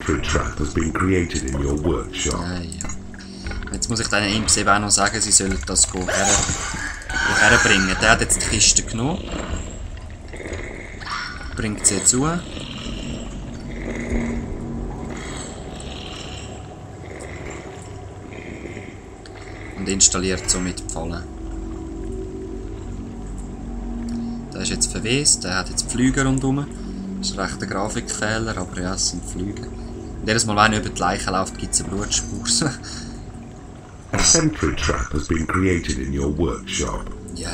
sentry trap has been created in your workshop. Ja. Jetzt muss ich den Imps eben auch noch sagen, sie sollen das herbringen. Der hat jetzt die Kiste genommen. Bringt sie zu. Und installiert somit die Fallen. Der ist jetzt verwest, der hat jetzt Flüge rundherum. Das ist recht ein Grafikfehler, aber ja, es sind Flüge. Und jedes Mal, wenn er über die Leiche läuft, gibt es eine Blutspur. A sentry trap has been created in your workshop. Ja.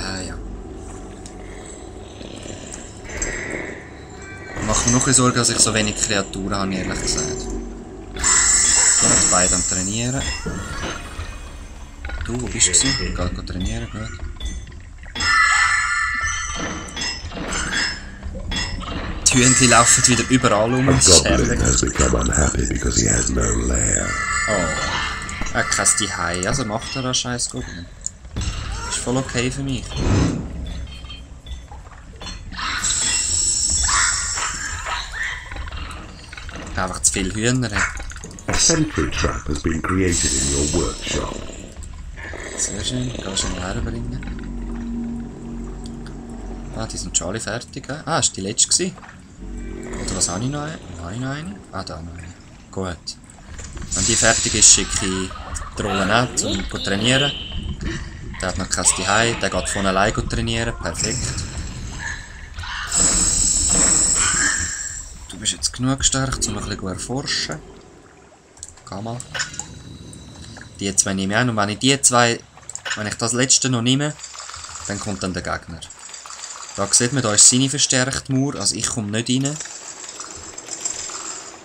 Ich mache mir noch ein Sorgen, dass ich so wenig Kreaturen habe, ehrlich gesagt. Gut, beide am Trainieren. Du, wo bist du? Ich gehe trainieren, gut. Die Hühnchen laufen wieder überall um. A goblin has become unhappy because he has no lair. Oh, er kann die Hai, also macht er das scheiß Goblin. Ist voll okay für mich. Einfach zu viele Hühner. A sentry trap has been created in your workshop. Sehr schön, kannst du ihn herbringen. Ah, die sind schon alle fertig. Ah, ist die letzte gewesen? Oder was habe ich noch eine? Habe ich noch eine? Ah, da noch eine. Gut. Wenn die fertig ist, schicke ich die Rolle nicht, um zu trainieren. Der hat noch kein Zuhause, der geht von allein trainieren. Perfekt. Du bist jetzt genug stark, um ein bisschen zu erforschen. Geh mal. Die zwei nehme ich auch. Und wenn ich das letzte noch nehme, dann kommt dann der Gegner. Da sieht man, da ist seine verstärkte Mauer, also ich komme nicht rein.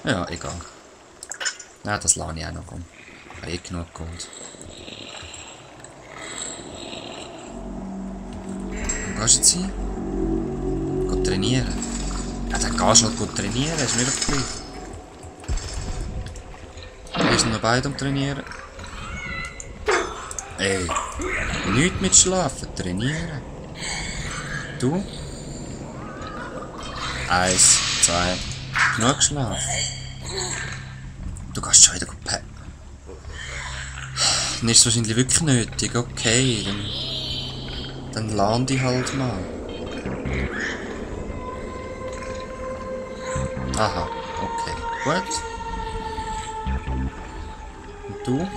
Ja, egal. Ja, das lasse ich auch noch kommen. Ich habe eh genug Gold. Wo gehst du jetzt hin? Geh trainieren. Ja, dann gehst du halt trainieren, ist mir doch gleich. Wir sind noch beide am Trainieren. Ey, nichts mit Schlafen, trainieren. Du? 1, 2, genug geschlafen. Du gehst schon wieder pennen. Dann ist es wahrscheinlich wirklich nötig, okay. Dann lande ich halt mal. Aha, okay, gut. Und du?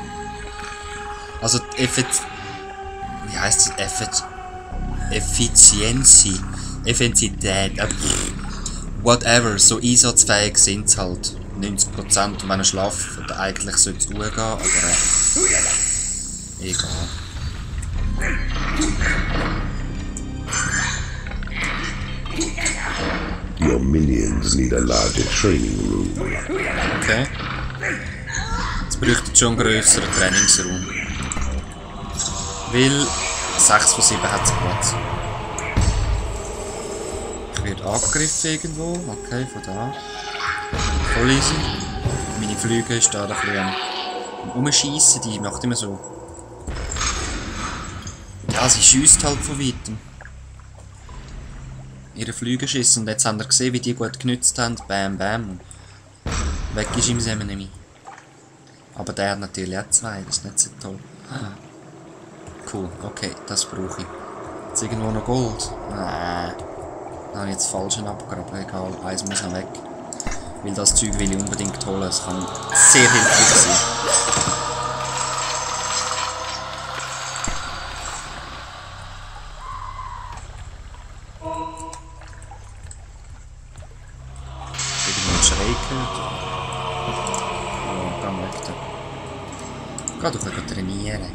Also, wie heisst es? Effizität, whatever, so einsatzfähig sind es halt 90%. Und wenn er schlaft, dann eigentlich sollte es durchgehen, aber egal. Your minions need a larger training room. Okay. Jetzt bräuchte ich schon einen grösseren Trainingsraum. Weil 6 von 7 hat es Platz. Ich werde angegriffen irgendwo. Okay, von da. Voll easy. Meine Flüge ist da ein bisschen am Umschiessen. Die macht immer so. Ja, sie schiesst halt von weitem. Ihre Flüge schiessen. Und jetzt haben wir gesehen, wie die gut genützt haben. Bam, bam. Weg ist ihm nämlich. Aber der hat natürlich auch 2. Das ist nicht so toll. Cool, okay, das brauche ich. Jetzt irgendwo noch Gold? Nein. Da habe ich jetzt falschen abgegraben, egal, eins muss weg. Weil das Zeug will ich unbedingt holen, es kann sehr hilfreich sein. Irgendwo ein Schrei gehört. Oh, dann weg da. Geh doch trainieren.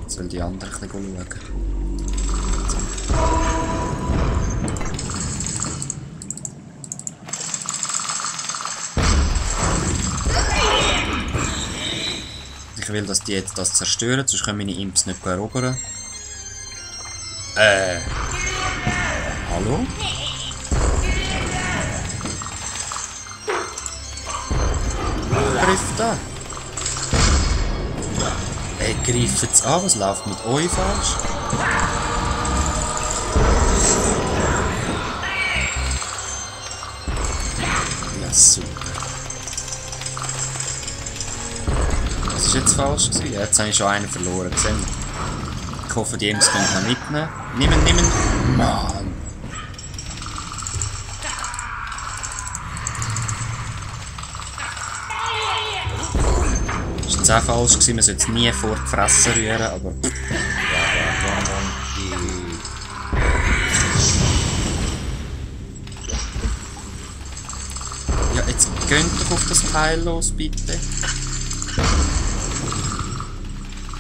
Jetzt will die anderen ein bisschen schauen. Ich will, dass die jetzt das zerstören, sonst können meine Imps nicht erobern. Hallo? Greift da! Ey, greift jetzt an, was läuft mit euch falsch? Super. Das ist jetzt falsch gewesen. Jetzt habe ich schon einen verloren gesehen. Ich hoffe, die Jungs können noch mitnehmen. Nehmen! Mann! Das war jetzt auch falsch gewesen. Man sollte es nie vor die Fresse rühren, aber... Ja, jetzt gönnt doch auf das Teil los, bitte.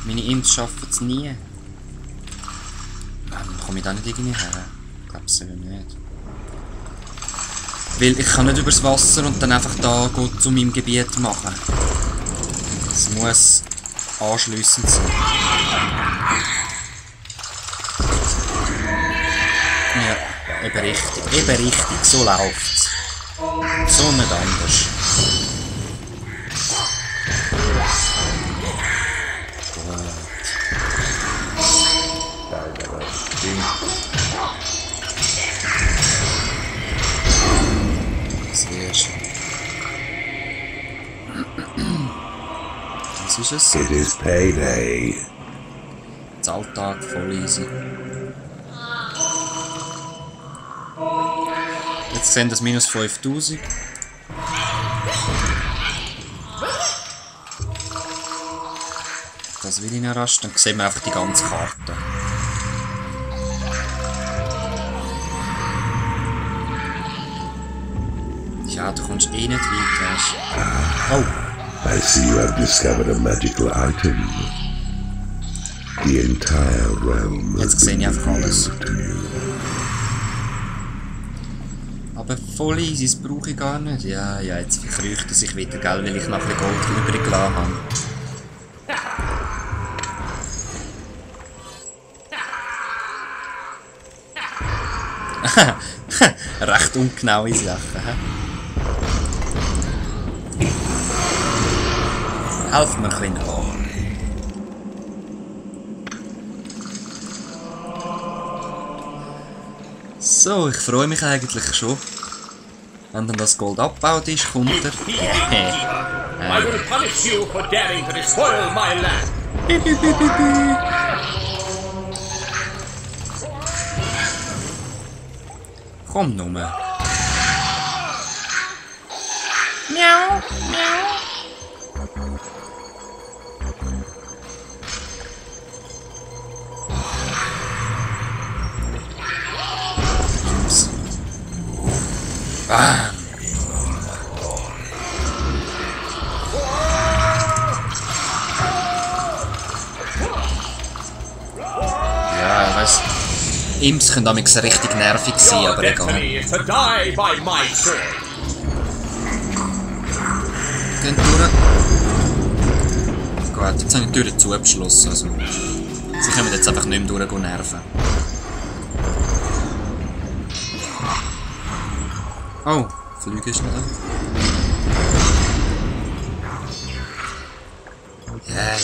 Meine Imps schaffen es nie. Mann, komme ich da nicht irgendwie her? Ich glaube es nicht. Weil ich kann nicht übers Wasser und dann einfach da gut zu meinem Gebiet machen. Es muss anschliessend sein. Ja, eben richtig, so läuft's. So nicht anders. Sehr schön. Was ist es? It is payday. Das Alltag voll easy. Jetzt sehen das minus 5000. Das will ich noch rasch, dann sehen wir einfach die ganze Karte. Ja, du kommst eh nicht weit, weißt du. Oh! I see you have discovered a magical item. The entire realm Jetzt has sehe ich been einfach alles. revealed to you. Aber voll easy, das brauche ich gar nicht. Ja, jetzt verkreucht er sich wieder, gell, weil ich noch ein bisschen Gold übrig gelassen habe. Recht ungenaue Sachen, hä? Helft mir ein bisschen an. So, ich freue mich eigentlich schon. Wenn dann das Gold abgebaut ist, kommt er. I will punish you for daring to despoil my land. Komm nur. Miau, miau. Bam. Ja, weißt du, Imps können damals richtig nervig sein, aber egal. Destiny is to die by my sword. Gehen durch. Gut, jetzt habe ich die Tür zugeschlossen, also... Sie können jetzt einfach nicht mehr nerven. Oh, Flüge ist noch da.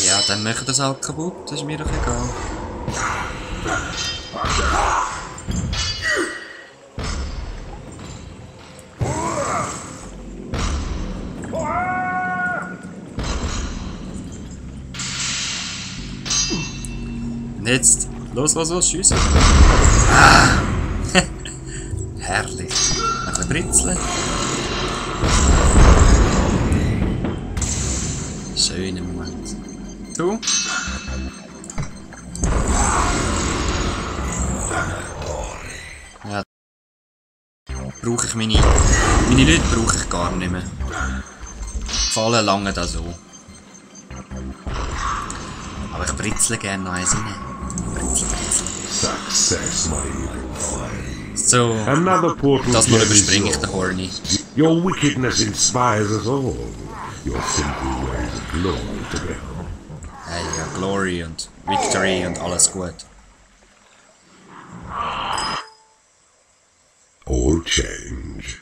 Ja, dann machen das halt kaputt, das ist mir doch egal. Und jetzt, los, schiessen. Ah. Herrlich. Ein bisschen britzeln. Schöner Moment. Du? Ja. Brauche ich meine Leute brauche ich gar nicht mehr. Fallen lange da so. Aber ich britzle gerne noch eins rein. Britzel. Success, my evil friend. So. Another portal Das mal gem is überspringe ich yours. den Horny. Your wickedness inspires us all. Your simple ways of glory to behold. Hey, ja, Glory und Victory und alles gut. All change.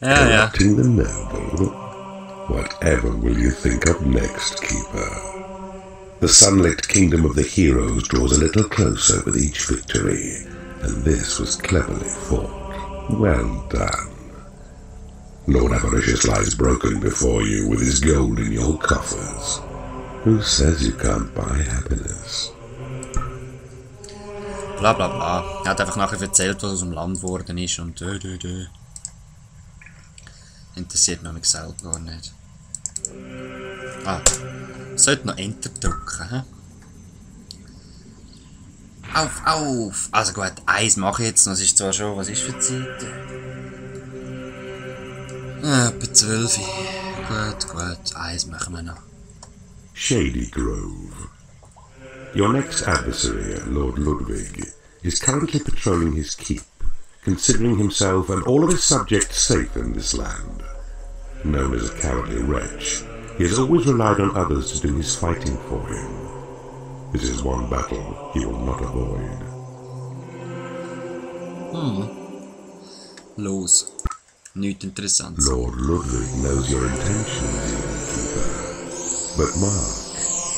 Ja. Collecting the noble? Whatever will you think of next, Keeper? The sunlit kingdom of the heroes draws a little closer with each victory, and this was cleverly fought. Well done. Lord Avaricious lies broken before you with his gold in your coffers. Who says you can't buy happiness? Bla bla bla. Er hat einfach nachher erzählt, was aus dem Land geworden ist und interessiert mich selber gar nicht. Sollte noch Enter drücken, hä? Auf! Also gut, eins mache ich jetzt, das ist zwar schon, was ist für Zeit? Etwa 12. Gut, eins machen wir noch. Shady Grove. Your next adversary, Lord Ludwig, is currently patrolling his keep, considering himself and all of his subjects safe in this land. Known as a cowardly wretch, he has always relied on others to do his fighting for him. This is one battle he will not avoid. Los. Nichts Interessantes. Lord Ludwig knows your intentions, Keeper. But mark,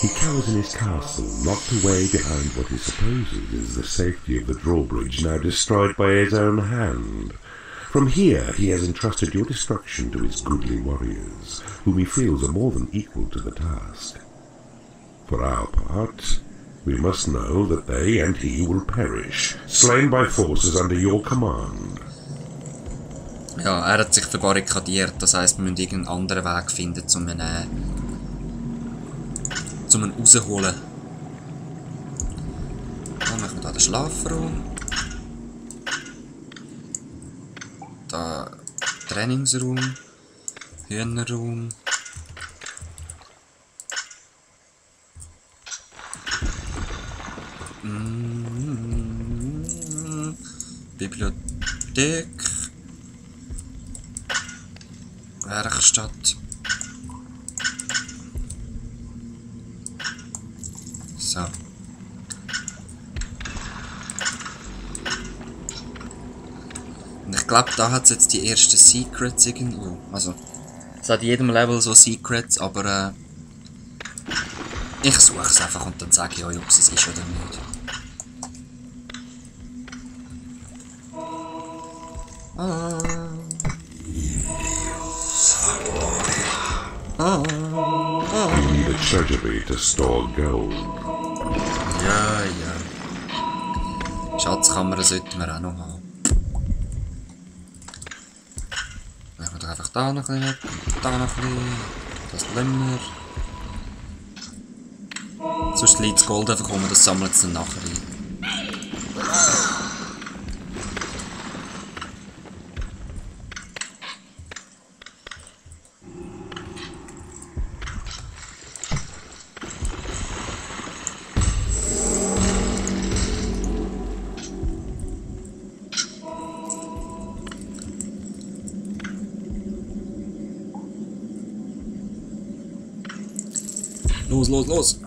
he cowers in his castle, locked away behind what he supposes is the safety of the drawbridge now destroyed by his own hand. From here he has entrusted your destruction to his goodly warriors, whom he feels are more than equal to the task. For our part, we must know that they and he will perish, slain by forces under your command. Ja, er hat sich verbarrikadiert, das heisst, wir müssen irgendeinen anderen Weg finden, um ihn rausholen. Dann machen wir hier den Schlafraum. Da Trainingsraum. Hühnerraum. Bibliothek. Werkstatt. So. Und ich glaube, da hat es jetzt die ersten Secrets irgendwo. Also, es hat in jedem Level so Secrets, aber ich suche es einfach und dann sage ich euch, ob es ist oder nicht. You need a treasury to store gold. Ja. Schatzkammer sollten wir auch noch haben. Machen wir doch einfach da noch ein bisschen, da noch ein bisschen. Das lassen wir. Sonst liegt das Gold einfach rum, das sammelt es dann nachher ein. Los!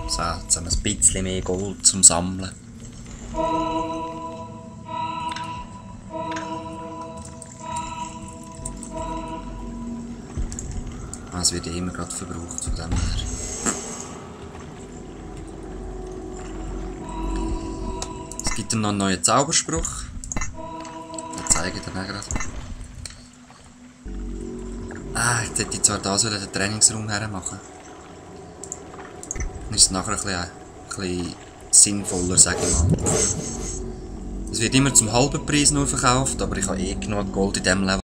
So, jetzt haben wir ein bisschen mehr Gold zum Sammeln. Es wird ja immer gerade verbraucht, von dem her. Es gibt dann noch einen neuen Zauberspruch. Den zeige ich dann auch gerade. Jetzt hätte ich zwar da so den Trainingsraum hermachen. Dann ist es nachher ein bisschen sinnvoller, sage ich mal. Es wird immer zum halben Preis nur verkauft, aber ich habe genug Gold in diesem Level,